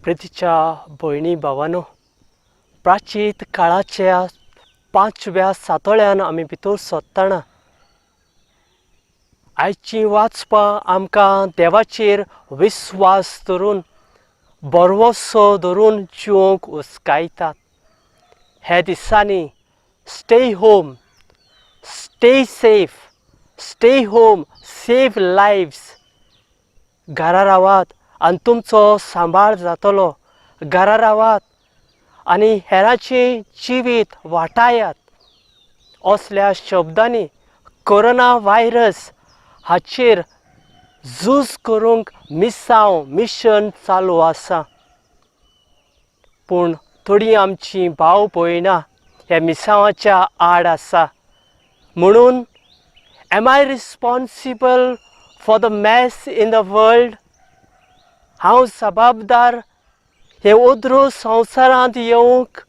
प्रितीच्या भयणी भावानो, प्राचीत काळाच्या पांचव्या सातोळ्यान आमी भितर सोदतना आयची वाचपां आमकां देवाचेर विस्वास धरून, भरवसो धरून जिवंक उस्कायतात. ह्या दिसांनी stay home, stay safe, stay home, save lives. घरा रावात आनी तुमचो सांबाळ जातलो. घरा रावात आनी हेरांचें जिवीत वाटायात, असल्या शब्दांनी कोरोना व्हायरस हाचेर झूज करूंक मिसांव मिशन चालू आसा. पूण थोडीं आमचीं भाव भयणां ह्या मिसांवाच्या आड आसा. म्हणून am I responsible for the mess in the world? हांव जबाबदार हे ओद्रो संवसारांत येवंक?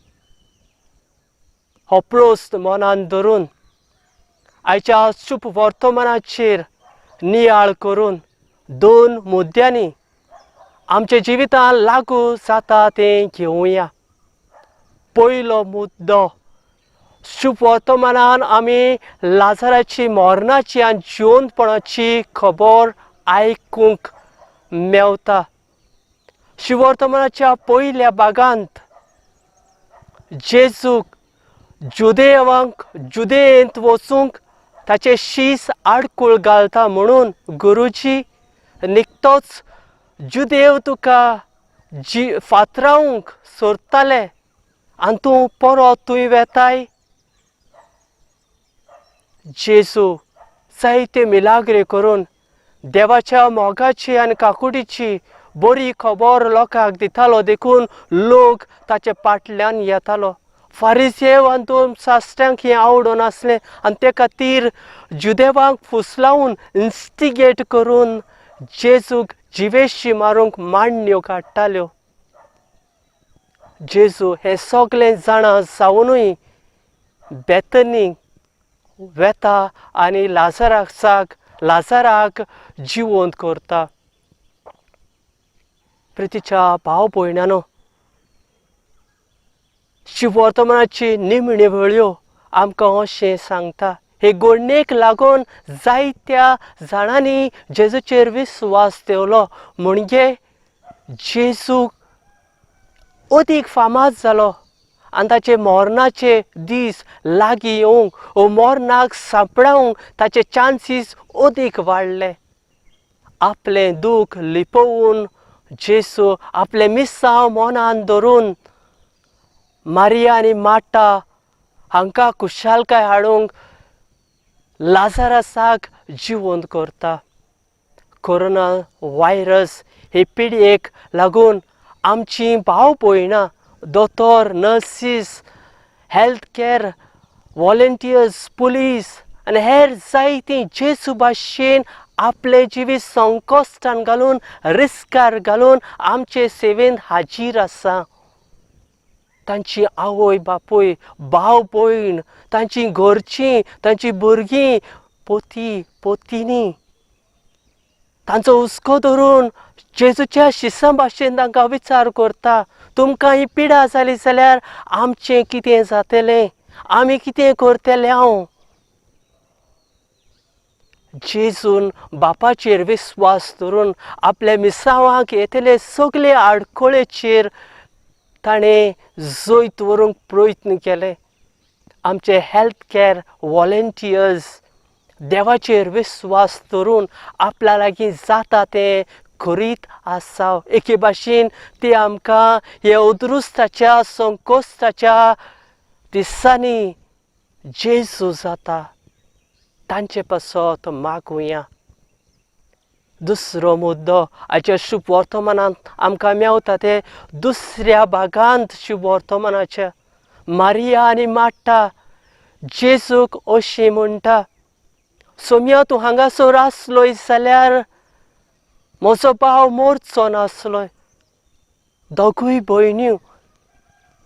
हो प्रस्न मनांत धरून आयच्या शुभ वर्तमानाचेर नियाळ करून दोन मुद्द्यांनी आमच्या जिवितांत लागू जाता तें घेवया. पयलो मुद्दो, शुभ वर्तमानान आमी लाजराची मरणाची आनी जिवंतपणाची खबर आयकूंक मेवता. शुभवर्तमानाच्या पयल्या भागांत जेजूक जुदेवांक जुदेंत वचूंक ताचे शीस आडकूळ घालता म्हणून गुरुजी, निकतोच जुदेव तुका जी फातरावंक सोदताले आनी तूं परत थंय वेताय? जेजू जायते मिलाग्रे करून देवाच्या मोगाची आनी काकुटीची बरी खबर लोकांक दितालो, देखून लोक ताचे फाटल्यान येतालो. फारिसेव आनी दोन शास्त्र्यांक हें आवडून आसलें आनी ते खातीर जुदेवांक फुसलावन, इन्स्टिगेट करून जेजूक जिवेशी मारूंक मांडण्यो काडटाल्यो. जेजू हें सगलें जाणा जावनूय बेतनीक वेता आनी लाजराक जिवंत करता. प्रितीच्या भाव भयणानो, शिवर्तमानाची निमण्यो वळयो आमकां अशें सांगता, हे घडणेक लागून जायत्या जाणांनी जेजूचेर विस्वास दवरलो. म्हणजे जेजू अदीक फामाद जालो आनी ताचे मरणाचे दीस लागीं येवंक वो मरणाक सांपडावंक ताचे चान्सीस अदीक वाडले. आपलें दूख लिपोवन जेजू आपलें मिसांव मनान धरून मारिया आनी मार्ता हांकां खुशालकाय हाडूंक लाजरासाक जिवंत करता. कोरोना व्हायरस हे पिडयेक लागून आमची भाव भयणां दोतोर, nurses, health care volunteers, police आनी हेर जायतीं जेजू भाशेन आपलें जिवीत संकश्टान घालून, रिस्कार घालून आमचे सेवेंत हाजीर आसा. तांची आवय बापूय, भाव भयण, तांची घरचीं, तांची भुरगीं, पोती पोतिनी तांचो हुस्को धरून जेजूच्या शिसां भाशेन तांकां विचार करता, तुमकां ही पिडा जाली जाल्यार आमचें कितें जातलें? आमी कितें करतले? हांव जेजून बापाचेर विस्वास धरून आपल्या मिसांवाक येतले सगळे आडखळेचेर ताणें जैत व्हरूंक प्रयत्न केले. आमचे हेल्थ कॅर वॉलंटियर्स देवाचेर विस्वास धरून आपल्या लागीं जाता तें करीत आसा. एके भाशेन ते आमकां हे अदृश्टाच्या संकश्टाच्या दिसांनी जेजू जाता. तांचे पासत मागुया. दुसरो मुद्दो, आयच्या शुभ वर्तमानांत आमकां मेवता ते दुसऱ्या भागांत शुभ वर्तमानाच्या मारिया आनी मार्ता जेजूक अशें म्हणटा, सोम्या, तूं हांगासर आसलोय जाल्यार म्हजो भाव मोरचो नासलोय. दोगूय भयण्यो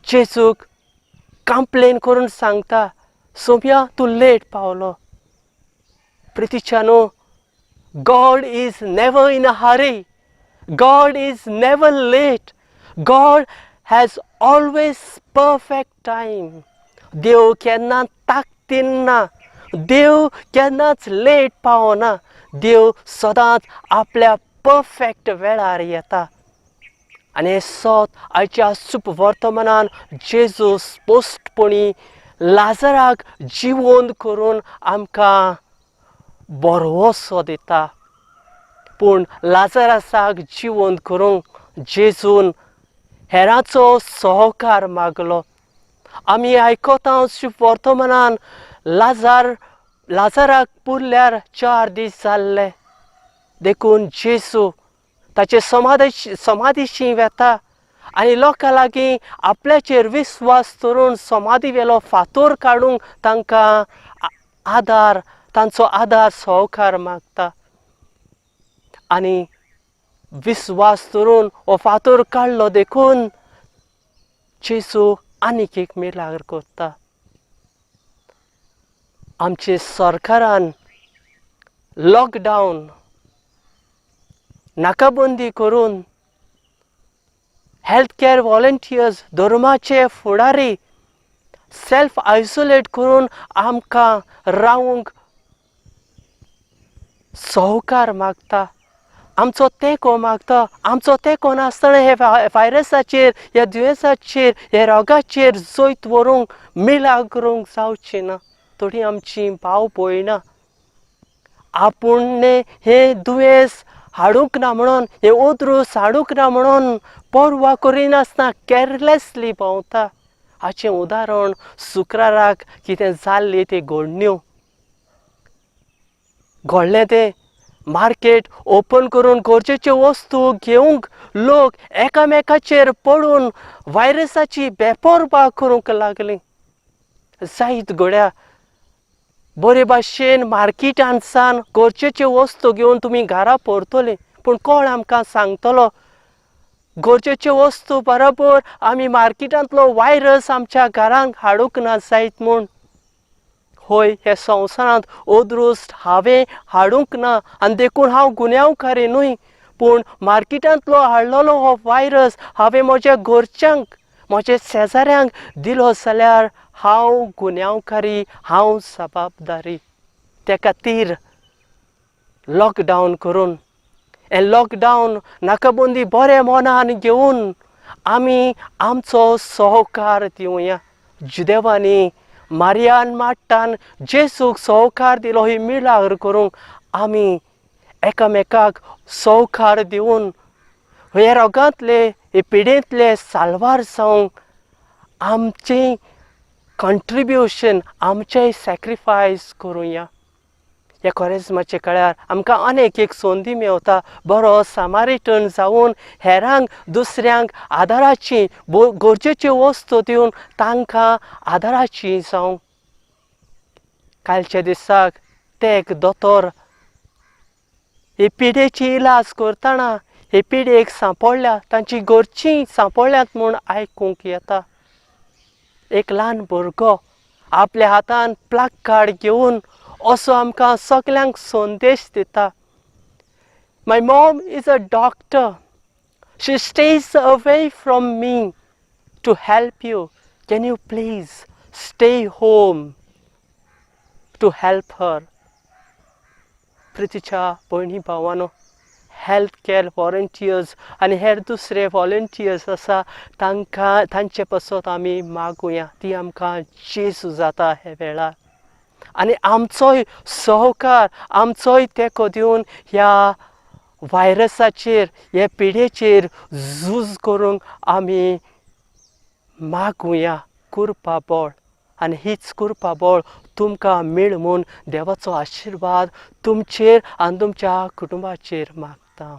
जेजूक कंप्लेन करून सांगता, सोम्या, तूं लेट पावलो. प्रितीच्यानो, God is never in a hurry. God is never late. God has always perfect time. देव केन्ना ताकतीन ना, देव केन्नाच लेट पावना, देव सदांच आपल्या परफेक्ट वेळार येता. आनी हें सत आयच्या सुप वर्तमानान जेजू स्पश्टपणी लाजराक जिवंत करून आमकां बरोसो दिता. पूण लाजरासाक जिवंत करूंक जेजून हेरांचो सहकार मागलो. आमी आयकता शुभ वर्तमानान लाजराक पुरल्यार 4 दीस जाल्ले, देखून जेजू ताचे समाधीशी वेता आनी लोकां लागीं आपल्याचेर विस्वास धरून समाधी वेलो फातोर काडूंक तांकां आदार, तांचो आदार सहकार मागता. आनी विस्वास धरून हो फातोर काडलो देखून जेजू आनीक एक मिलाग्र करता. आमचे सरकारान लॉकडावन, नाकाबंदी करून हेल्थ कॅर व्हॉलंटियर्स, धर्माचे फुडारी सेल्फ आयसोलेट करून आमकां रावंक सहकार मागता, आमचो तेंको मागता. आमचो तेंको नासतना हे व्हायरसाचेर, ह्या दुयेंसाचेर, ह्या रोगाचेर जैत व्हरूंक, मिलाग्र करूंक जावची ना. थोडीं आमची भाव भयणां आपूण हें दुयेंस हाडूंक ना म्हणून, हें ओद्रूस हाडूंक ना म्हणून पर्वा करिनासतना कॅरलेसली भोंवता. हाचें उदाहरण शुक्राराक कितें जाल्ली ती घडण्यो घडलें तें मार्केट ओपन करून गरजेच्यो वस्तू घेवंक लोक एकामेकाचेर पडून व्हायरसाची बेपर्वा करूंक लागली. जायत घड्या बरे भाशेन मार्केटान सान गरजेच्यो वस्तू घेवन तुमी घरा परतली, पूण कोण आमकां सांगतलो गरजेच्यो वस्तू बरोबर आमी मार्केटांतलो व्हायरस आमच्या घरांक हाडूंक ना जायत म्हूण. हय, हे संवसारांत अदृश्ट हांवें हाडूंक ना आनी देखून हांव गुन्यांवकारी न्हय, पूण मार्केटांतलो हाडलेलो हो व्हायरस हांवें म्हज्या घरच्यांक, म्हज्या शेजाऱ्यांक दिलो जाल्यार हांव गुन्यांवकारी, हांव जबाबदारी. ते खातीर लॉकडावन करून, हें लॉकडावन नाकाबंदी बरें मनान घेवन आमी आमचो सहकार दिवया. जुदेवांनी मारियान माट्टान जेजूक सहकार दिलो ही मिलाग्र करूंक आमी एकामेकाक सहकार दिवन हे रोगांतले, हे पिडेंतले साल्वार जावंक आमचें कंट्रिब्युशन, आमचें सॅक्रिफायस करुया. ह्या कोरेज्माच्या काळार आमकां अनेक एक संदी मेवता बरो सामारिटन जावन हेरांक, दुसऱ्यांक आदाराची, गरजेच्यो वस्तू दिवन तांकां आदाराची जावंक. कालच्या दिसाक ते एक दोतोर हे पिडेची इलाज करतना हे पिडेक सांपडल्या, तांची घरचीं सांपडल्यात म्हूण आयकूंक येता. एक ल्हान भुरगो आपल्या हातान प्लाक कार्ड घेवन असो आमकां सगल्यांक संदेश दिता. My mom is a doctor, she stays away from me to help you, can you please stay home to help her. प्रितीच्या भयणी भावानो, हेल्थ कॅर व्हॉलंटियर्स आनी हेर दुसरे व्हॉलंटियर्स आसा तांकां, तांचे पासत आमी मागुया, ती आमकां जेजू जाता हे वेळार. आनी आमचोय सहकार, आमचोय तेंको दिवन ह्या व्हायरसाचेर, ह्या पिडेचेर झूज करूंक आमी मागुया कृपा बळ. आनी हीच कृपा बळ तुमकां मेळ म्हूण देवाचो आशिर्वाद तुमचेर आनी तुमच्या कुटुंबाचेर मागता.